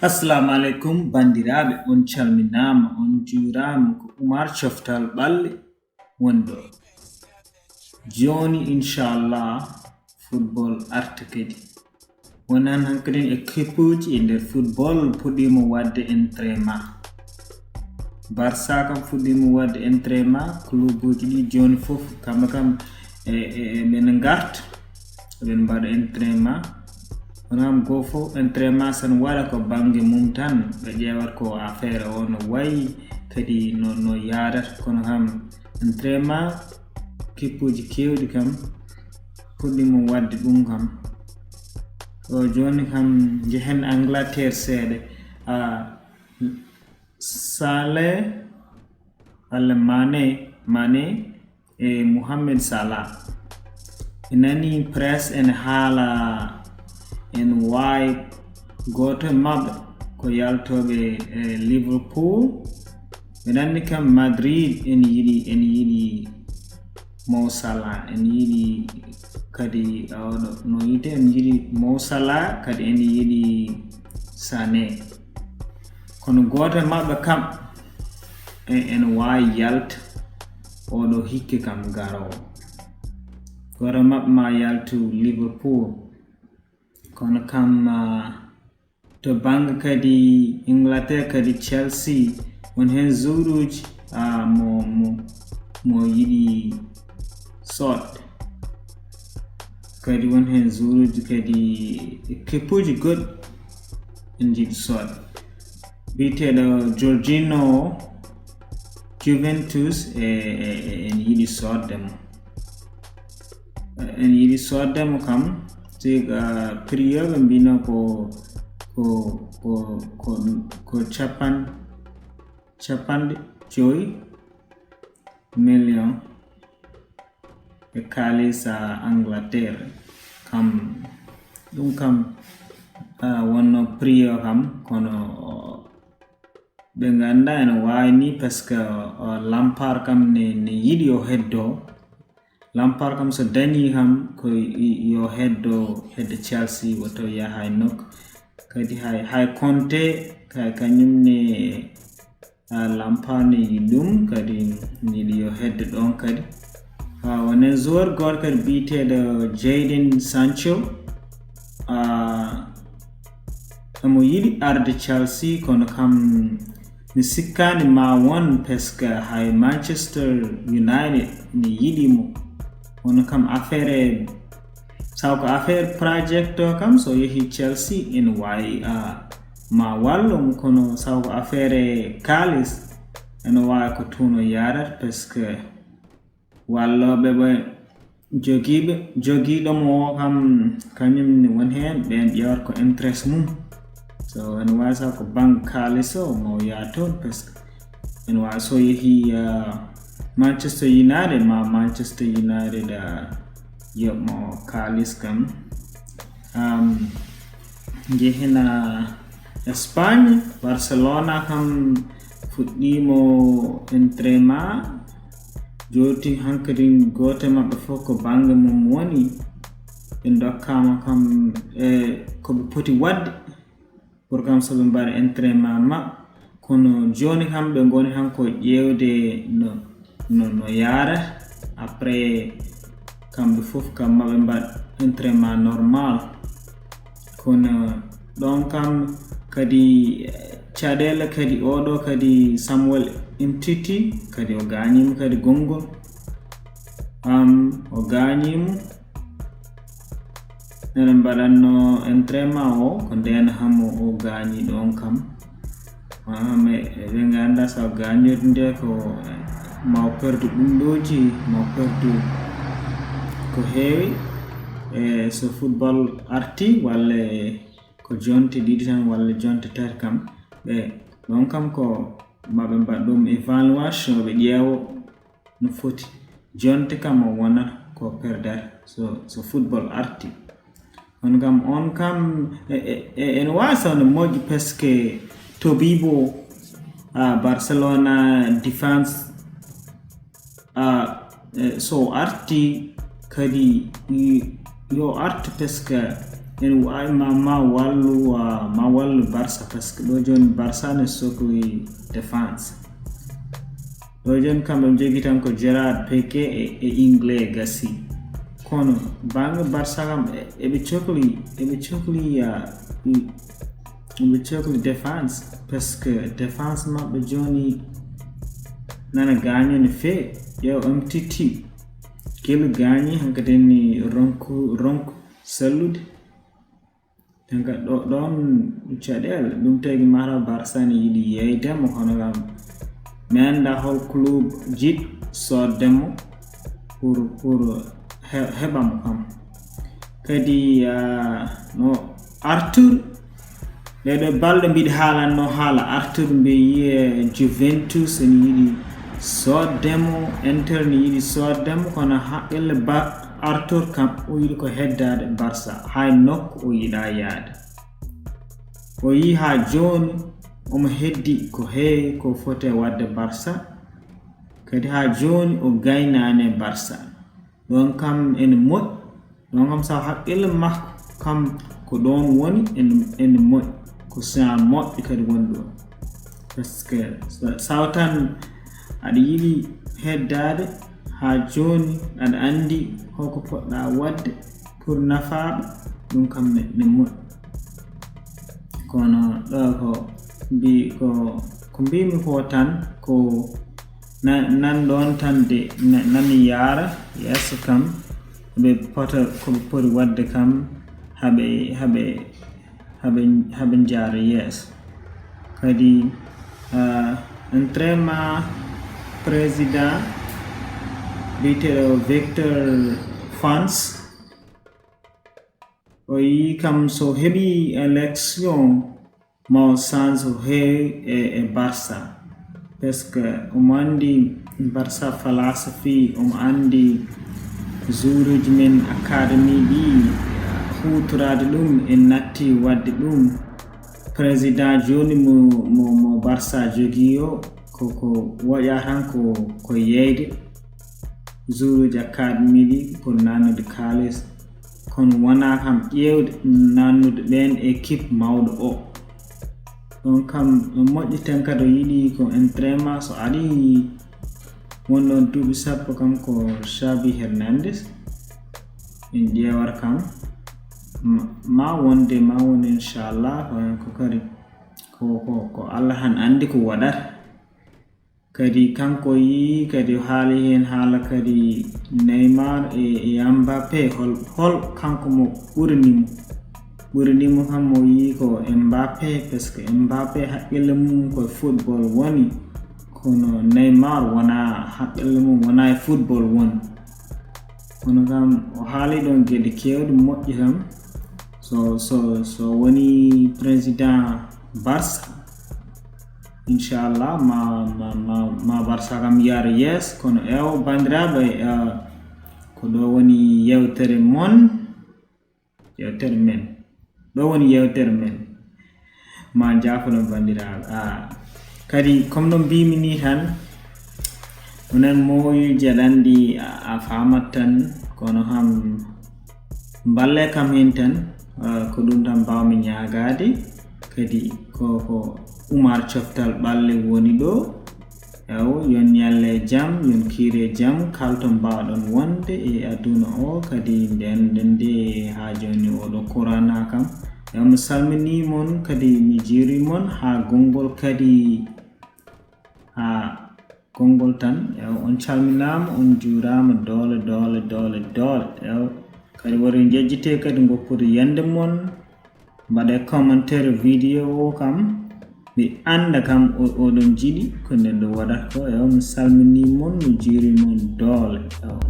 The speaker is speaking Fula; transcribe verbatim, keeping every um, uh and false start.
Assalamu aleykum, banndiraaɓe, on calminaama, on njuuraama. Ko Umar Coftal Ɓalli woni ɗo. Jooni, inchallah, football arta kadi. Wonan hankadin équipe uji e nder football puɗɗiima waɗde entraînement. Barça kam fuɗɗiima waɗde entraînement, club uji ɗi jooni fof, kamɓe kam e, e, e ɓen ngarta, ɓen mbaɗa entraînement. Kono kam goo fof entraînement sen waɗa ko bannge mum tan, ɓe ƴeewat ko affaire o no wayi, kadi no, no yaadata. Kono kam entraînement, kippuuji keewɗi kam puɗɗiima waɗde ɗum kam. O jooni kam njehen Angleterre seeɗa. A, Saleh, walla Mane, Mane e Mohamed Salah. En nani press en haala en waay gooto e maɓɓe ko yaltooɓe e Liverpool. Ɓe nanni kam Madrid en yiɗi, en yiɗi Mo Salah, en yiɗi kadi, oɗo no yiɗi, en yiɗi Mo Salah, kadi en yiɗi Sané. Kono gooto e maɓɓe kam, e, en waawi yalta oɗo hikke kam garoowo. Gooto e maɓɓe ma yaltu Liverpool. Kono kam, ah, to bannge kadi Inglaterre kadi Chelsea, won heen joueuruuji, ah, mo, mo, mo yiɗi soodde. Kadi won heen joueuruuji kadi équipe uji goɗɗi en njiɗi soodde. Biyeteeɗo Jorginho o, Juventus e, e, e, en yiɗi soodde mo. En yiɗi soodde mo kam, si, ah, prix o ɓe mbino ko, ko, ko, ko, ko capan-, capanɗe joyi million e kaalis, ah, Angleterre. Kam, ɗum kam, ah, wonno prix o kam, kono ɓe ngannda ene waawi ni, parce que, ah, Lampard kam ne, ne yiɗi o heddo. Lampard kam so dañi kam ko i-, yo heddo, heddo Chelsea, woto yaha e nokku. Kadi hay, hay Conte, ka-, kañum ne, ah, Lampard ne yiɗi ɗum, kadi yiɗi yo heddo ɗon kadi. Ah, wonen joueur gooto kadi biyeteeɗo Jadon Sancho. Ah, omo yiɗi arde Chelsea, kono kam mi sikkaani ma won, parce que hay Manchester United ne yiɗi mo. Kono kam affaire, saw ko affaire project o kam, so yehi Chelsea ene waawi, ah, ma wallo mo, kono saw ko affaire kaalis, ene waawi ko tuuno yaadata, parce que wallooɓe ɓe jogiiɓe, jogiiɗo mo o kam, kañum ne won heen, ɓeen ƴeewata ko interest mum. So ene waawi saw ko bannge kaalis o, mo yaha toon, parce que ene waawi so yehi, ah, Manchester United, ma Manchester United, ah, yoɓ mo kaalis kam. Am, njehen Espagne, Barcelona kam fuɗɗiimo entraînement. Jooti hankadi gooto e maɓɓe fof ko bannge mum woni. Ɓe ndokkaama kam e ko ɓe poti waɗde pour kam so ɓe mbaɗa entraînement maɓɓe. Kono jooni kam ɓe ngoni tan ko ƴeewde no, no, no yaara. Après, kamɓe fof kam maɓe mbaɗ entraînement normal. Kono ɗon kam kadi, eh, caɗeele kadi, oɗo kadi Samuel Umtiti kadi o gaañiima kadi gonngol. Am, o gaañiima. Ene mbaɗatno entraînement o, ko ndeen hamo o gaañi ɗon kam. Ah, mais ɓe ngannda so gaañirde nde ko ma o perdu ɓunnooji, ma o perdu ko heewi. E so football arti, walla ko jonte ɗiɗi tan, walla jonte tati kam, ɓe ɗon kam ko ma ɓe mbaɗ ɗum évaluation, ɓe ƴeewo no foti. Jonte kam o wona ko perdata so, so football arti. On kam, on kam, e, e, e, ene waawi sawno moƴƴi, parce que Tobibo, ah, Barcelona defense, ah, e, so arti kadi, i-, yo artu, parce que en wawi ma ma wallu ma wallu Barça, parce que ɗo joni Barça ne sokli défense. Ɗo joni kamɓe jogi tan ko Gerard Piqué e, e Inglais gasi. Kono bange Barça kam eɓe cokli eɓe cokli eɓe cokli défense, parce que défense maɓɓe joni nana gaño no fewi. Ƴeew M T T kelu gañi hankadi ni ronku ronku sellude. Jonka ɗo ɗon caɗeele ɗum tagi mata Barça ne yiɗi yeydemo, kono kam mi annda hol club jiɗ soddemo pour pour heɓamo kam. Kadi no Arthur, ɗeɗo balɗe mbiɗa haalanno haala Arthur, mbiyi e Juventus ene yiɗi soddemo, Inter ne yiɗi soddemo, kono haqqille ba Arthur kam o yiɗi ko heddaade Barça, hay nokku o yiɗa yaade. O yi ha joni omo heddi ko heewi ko foti e wadde Barça, kadi ha joni o gaynani e Barça. Ɗon kam ene moƴƴi, ɗon kam saw haqqille makko kam ko ɗon woni ene moƴƴi, ko sa moƴƴi kadi woni ɗon. Parce que saw tan aɗa yiɗi heddaade ha joni, aɗa andi hoko poɗɗa wadde pour nafaaɓe, ɗum kam ne moƴƴi. Kono ɗo ko mbi ko ko mbimi ko tan ko nan ɗon tan de nami yaara yeeso kam, ɓe pota koɓe poti wadde kam haɓe haɓe haɓe haɓe njaara yeeso. Kadi entraînement président biyeteeɗo Victor Fons, o yi kam so heɓi élection ma o change o heewi e e Barça, parce que omo andi Barça falaasa fii omo andi joueuruji men académie ɗi huutoraade ɗum en natti wadde ɗum. Président joni mo mo mo Barça jogii o ko ko woƴa tan ko ko yeyde joueuruji académie ɗi pour nannude kaalis, kono wona kam ƴeewde nannude ɓen équipe mawɗo o. Ɗon kam no moƴƴi tan kadi o yiɗi ko entraînement so ari won ɗon duuɓi sappo kam ko Xavi Hernandez. En ƴeewat kam ma wonde ma won inchallah, ko kadi ko ko ko Allah han andi ko waɗata. Kadi kanko yi kadi o haali heen haala kadi Neymar e e Mbappé, hol hol kanko mo ɓurinimo ɓurinimo kam mo yi ko Mbappé, parce que Mbappé haqqille mum ko e football woni, kono Neymar wona haqqille mum wona e football woni. Kono kam o haali ɗon geɗe kewɗe moƴƴe kam so so so woni président Barça, inchallah ma ma ma ma Barça kam yaara yeeso. Kono ewo bandiraɓe, ko ɗo woni yewtere mon yewtere men ɗo woni yewtere men. Ma jaafoɗon bandiraɓe a kadi comme no mbimi ni tan onon mooyuji aɗa andi a famat tan, kono ham mballe kam hen tan. Ko ɗum tan mbawmi ñaagaade. Kadi ko ko Umar Coftal Ɓalli woni ɗo. Ewo yon ñalle jam yon kiire jam kalto mbawɗon wonde e aduna o kadi nden nden de ha joni oɗo korana kam. Ewo mi salmini mon kadi mi jiiri mon ha gongol kadi ha gongol tan. Ewo on calminama on juurama doole doole doole doole. Ewo kadi wari jejjite kadi goppude yande mon. Mbaɗe commentaire vidéo o kam mi annda kam oɗon jiɗi ko neɗɗo waɗata ko. Ewo mi salmini mon mi jiiri mon doole. Ewo.